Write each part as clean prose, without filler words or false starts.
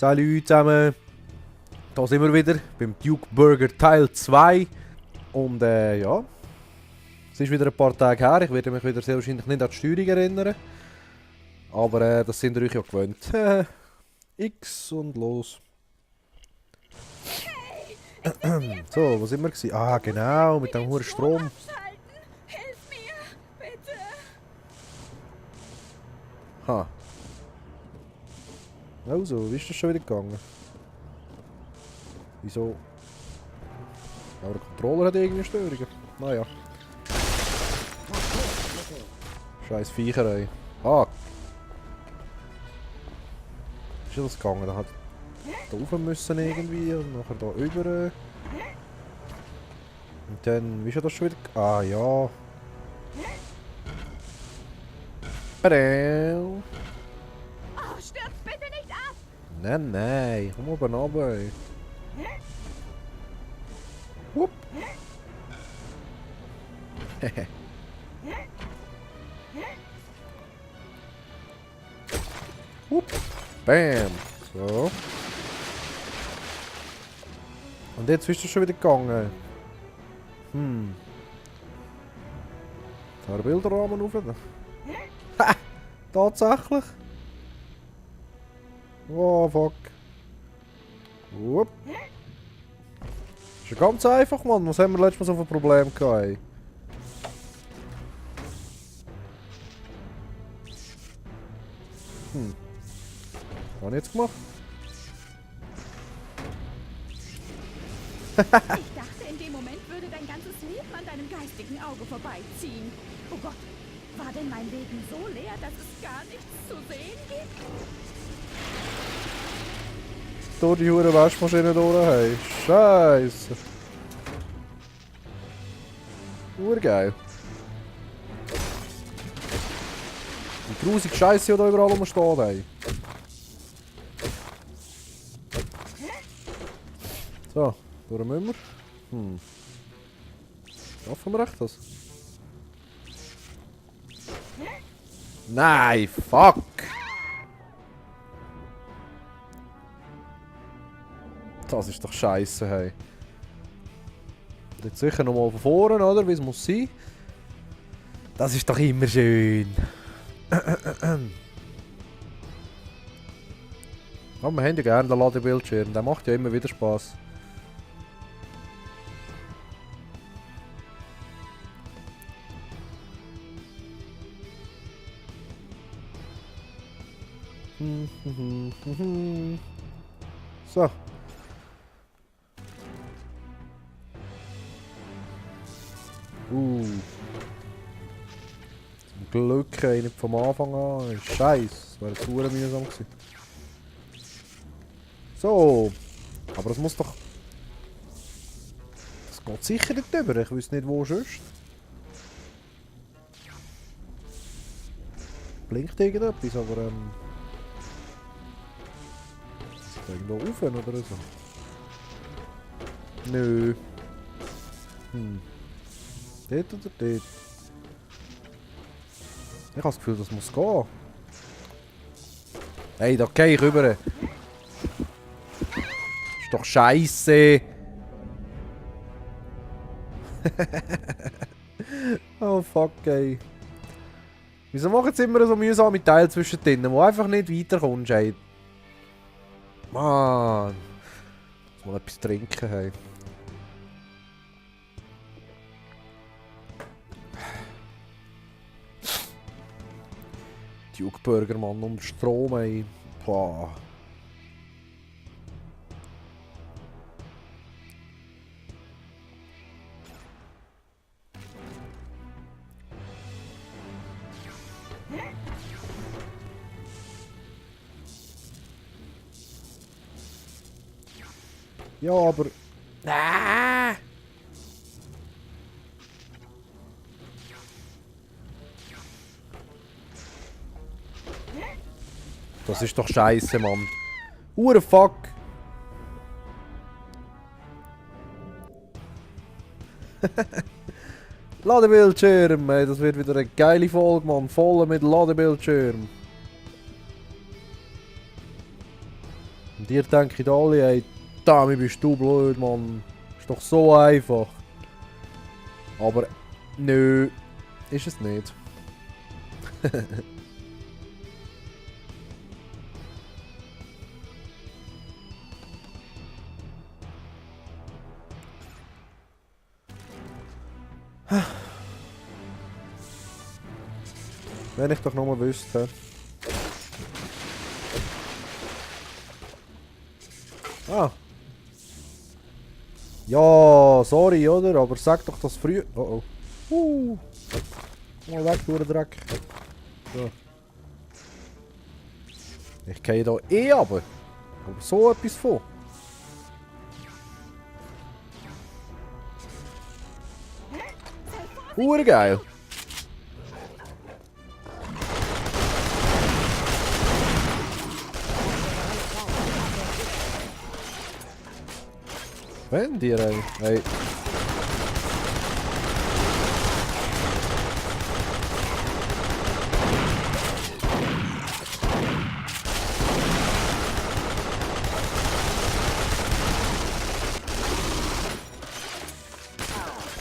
Salut zusammen, da sind wir wieder beim Duke Burger Teil 2 und ja, es ist wieder ein paar Tage her, ich werde mich wieder sehr wahrscheinlich nicht an die Steuerung erinnern, aber das sind ihr euch ja gewöhnt. X und los. So, wo sind wir gewesen? Ah genau, mit dem hohen Strom. Hilf mir, bitte! Ha. Also, wie ist das schon wieder gegangen? Wieso? Aber der Controller hat irgendwie Störungen. Naja. Scheiß Viecherei. Ah! Ist das gegangen? Da hat da rauf müssen irgendwie und nachher da über. Und dann, wie ist das schon wieder? Ah ja. Badau. Oh, stürz bitte nicht ab! Nein, nein, komm oben runter. Wupp. Wupp. Bam. So. Und jetzt bist du schon wieder gegangen. Da der Bilderrahmen rauf. Ha! Tatsächlich. Oh fuck. Wupp. Ist ja ganz einfach, Mann. Was haben wir letztes Mal so für Probleme gehabt? Ey? Was habe ich jetzt gemacht? Ich dachte, in dem Moment würde dein ganzes Leben an deinem geistigen Auge vorbeiziehen. Oh Gott, war denn mein Leben so leer, dass es gar nichts zu sehen gibt? Durch die hure Waschmaschine durch, hey. Scheiße. Urgeil. Die grusige Scheiße, die da überall rumsteht, hey. So, durch müssen wir. Schaffen wir echt das? Nein, fuck! Das ist doch scheiße, hey. Jetzt sicher nochmal von vorne, oder? Wie es muss sein. Das ist doch immer schön. Aber wir haben ja gerne den Ladebildschirm. Der macht ja immer wieder Spaß. So. Zum Glück nicht vom Anfang an. Scheiße, das wäre zu mühsam gewesen. So. Aber das muss doch... Das geht sicher nicht über. Ich wüsste nicht, wo sonst. Blinkt irgendetwas, aber irgendwo rauf oder so? Nö. Dort oder dort? Ich habe das Gefühl, das muss gehen. Hey, da gehe ich rüber. Ist doch scheiße. Oh fuck, ey. Wieso machen jetzt immer so mühsame Teile zwischendrin, wo einfach nicht weiterkommst, ey? Mann. Muss mal etwas trinken, hey. Duke Burger, Mann, um Strom, ey. Boah. Ja, aber... Ah! Das ist doch scheiße, Mann. Fuck. Ladebildschirm, ey. Das wird wieder eine geile Folge, Mann. Voll mit Ladebildschirm. Und ihr denkt alle, ey, Dami, bist du blöd, Mann. Ist doch so einfach. Aber nö, ist es nicht. Wenn ich doch noch mal wüsste. Ah. Ja, sorry, oder? Aber sag doch das früher. Oh oh. Mal weg, du Dreck. So. Ich gehe da eh runter. Aber so etwas von. Geil. Wenn dir, ey. Hey.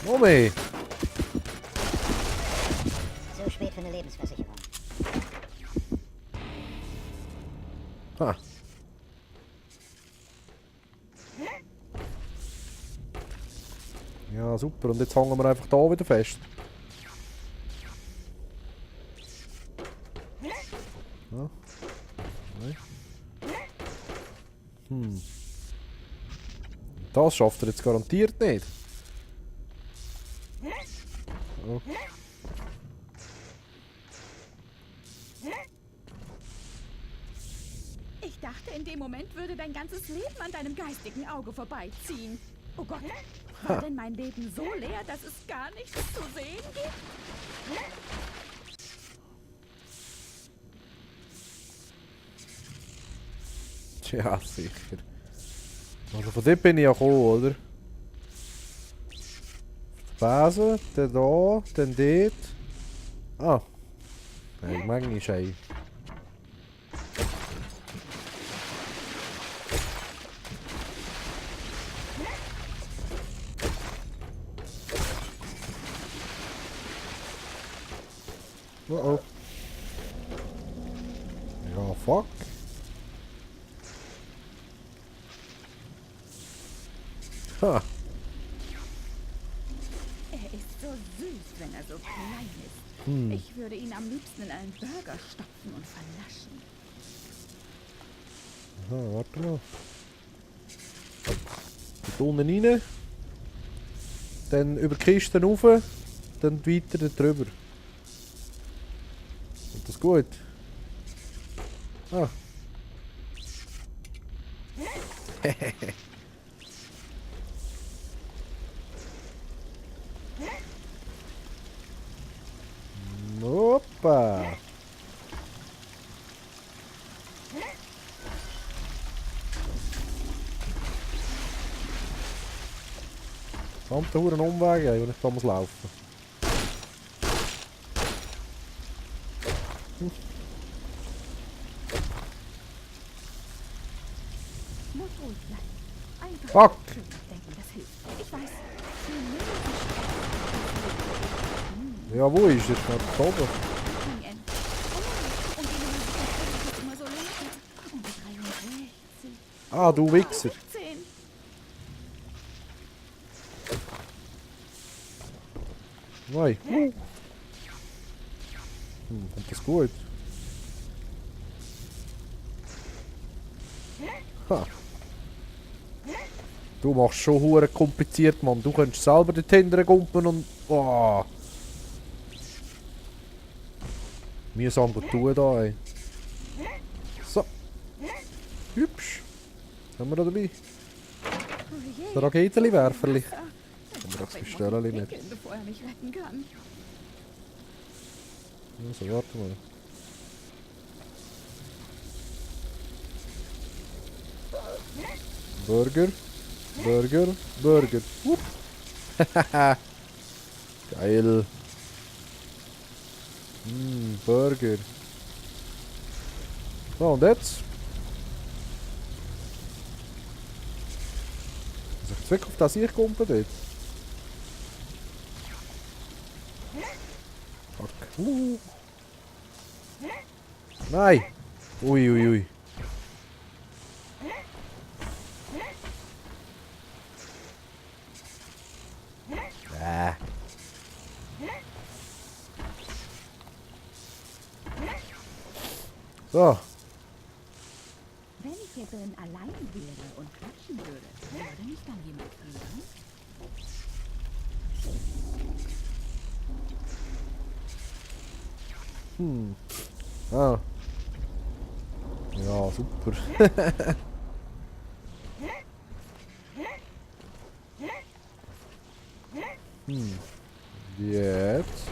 Mommy. So spät für eine Lebensversicherung. Ha. Ja, super. Und jetzt hängen wir einfach da wieder fest. Ja. Nein. Das schafft er jetzt garantiert nicht. Oh. Ich dachte, in dem Moment würde dein ganzes Leben an deinem geistigen Auge vorbeiziehen. Oh Gott, war denn mein Leben so leer, dass es gar nichts zu sehen gibt? Ja, sicher. Also von dort bin ich ja gekommen, oder? Base, dann da, dann dort. Ah. Nein, manchmal ist ein. Oh oh. Ja, fuck. Ha. Er ist so süß, wenn er so klein ist. Ich würde ihn am liebsten in einen Burger stopfen und vernaschen. Aha, warte mal. Da unten rein. Dann über die Kiste rauf. Dann weiter da drüber. Ist das gut? Ah. Hoppa. Verdammte Huren Umweg, ey, wenn ich da muss laufen. Muss ruhig bleiben. Einfach Fuck. denken, das hilft. Ich weiß. Ja, wo ist er? Da oben. Und die Musik ist immer so lecker. Und die 63. Ah, du Wichser. 10. Nein. Kommt das gut? Ha. Du machst schon hure kompliziert, Mann. Du könntest selber den Tinder gumpen und... Oh. Mühsam tun da, ey. So. Hübsch. Was haben wir da dabei? Oh je. Ein Raketenwerferli. Wasser. Kann man das Ich muss bestellen ihn nicht? wickeln, bevor er mich retten kann. Also, warte mal. Burger. Burger. Burger. Geil. Burger. So, und jetzt? wirklich auf das ich kumpen dort? Fuck. Nein! Ui, ui, ui. So. Wenn ich hier drin allein wäre und klatschen würde, würde mich dann jemand hören? Ah. Ja, super. Jetzt.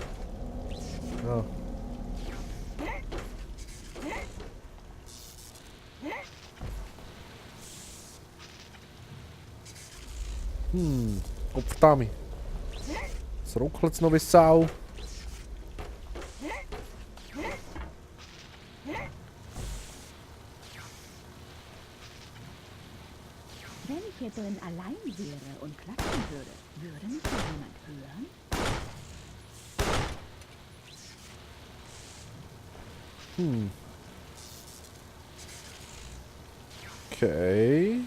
Ja. Kopfdami. Es ruckelt noch wie Sau. Wenn ich hier drin allein wäre und klatschen würde, würde mich dann jemand hören? Okay.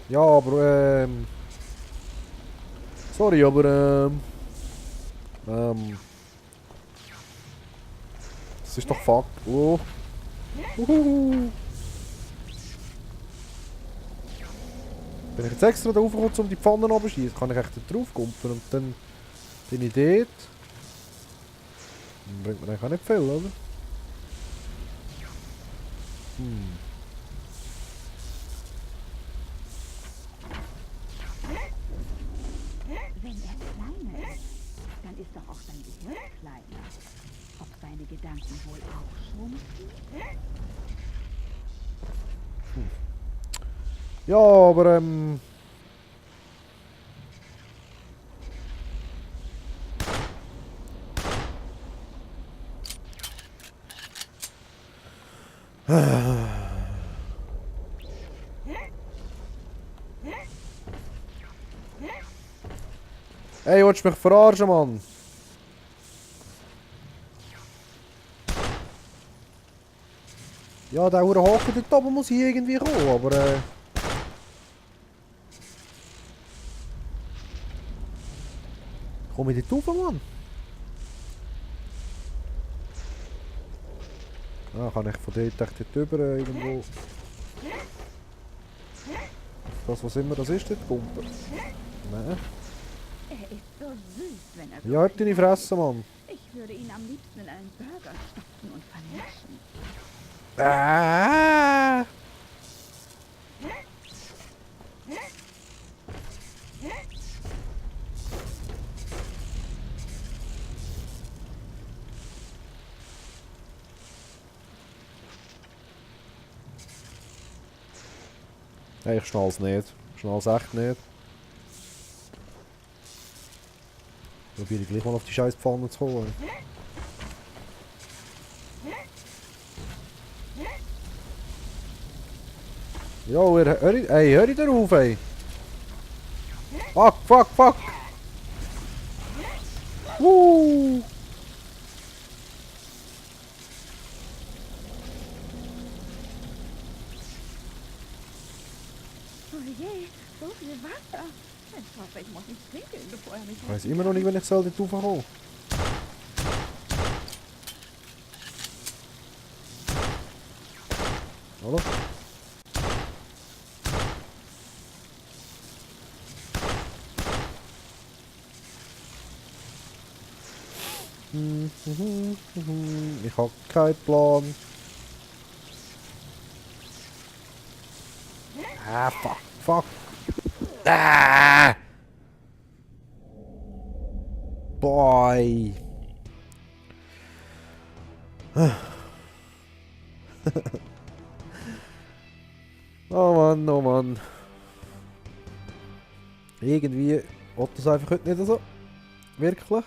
Ja, aber sorry, aber das ist doch fuck. Oh. Uhuhu. Bin ich jetzt extra da raufgekommen, um die Pfannen abzuschießen? Kann ich echt da drauf kumpeln und dann bin ich dort. Dann bringt mir eigentlich auch nicht viel, oder? Wenn er kleiner ist, dann ist doch auch sein Gehirn kleiner. Ob seine Gedanken wohl auch schrumpfen? Ja, aber Hey, willst du mich verarschen, Mann? Ja, der hure Haken dort oben muss hier irgendwie kommen, aber komm ich dort rauf, Mann? Ah, kann ich von dort echt dort drüber irgendwo... Das, was immer das ist, dort kumpen? Nein. Er ist so süß, wenn er Ja, halt deine Fresse, Mann. Ich würde ihn am liebsten in einen Burger stopfen und vernaschen. Ah! Hey, ich schnall's nicht. Ich schnall's echt nicht. Probiere ich gleich mal auf die scheiß Pfanne zu kommen. Ja, hör ich darauf, ey! Fuck, fuck, fuck! Woo! Oh je, so viel Wasser. Ich hoffe, ich muss nicht trinken, bevor er mich... Ich weiß immer noch nicht, wenn ich soll dort raufkommen. Hallo? Ich hab keinen Plan. Ah, fuck, fuck. Ah! Boy. Oh Mann, oh Mann. Irgendwie will das einfach heute nicht so. Wirklich.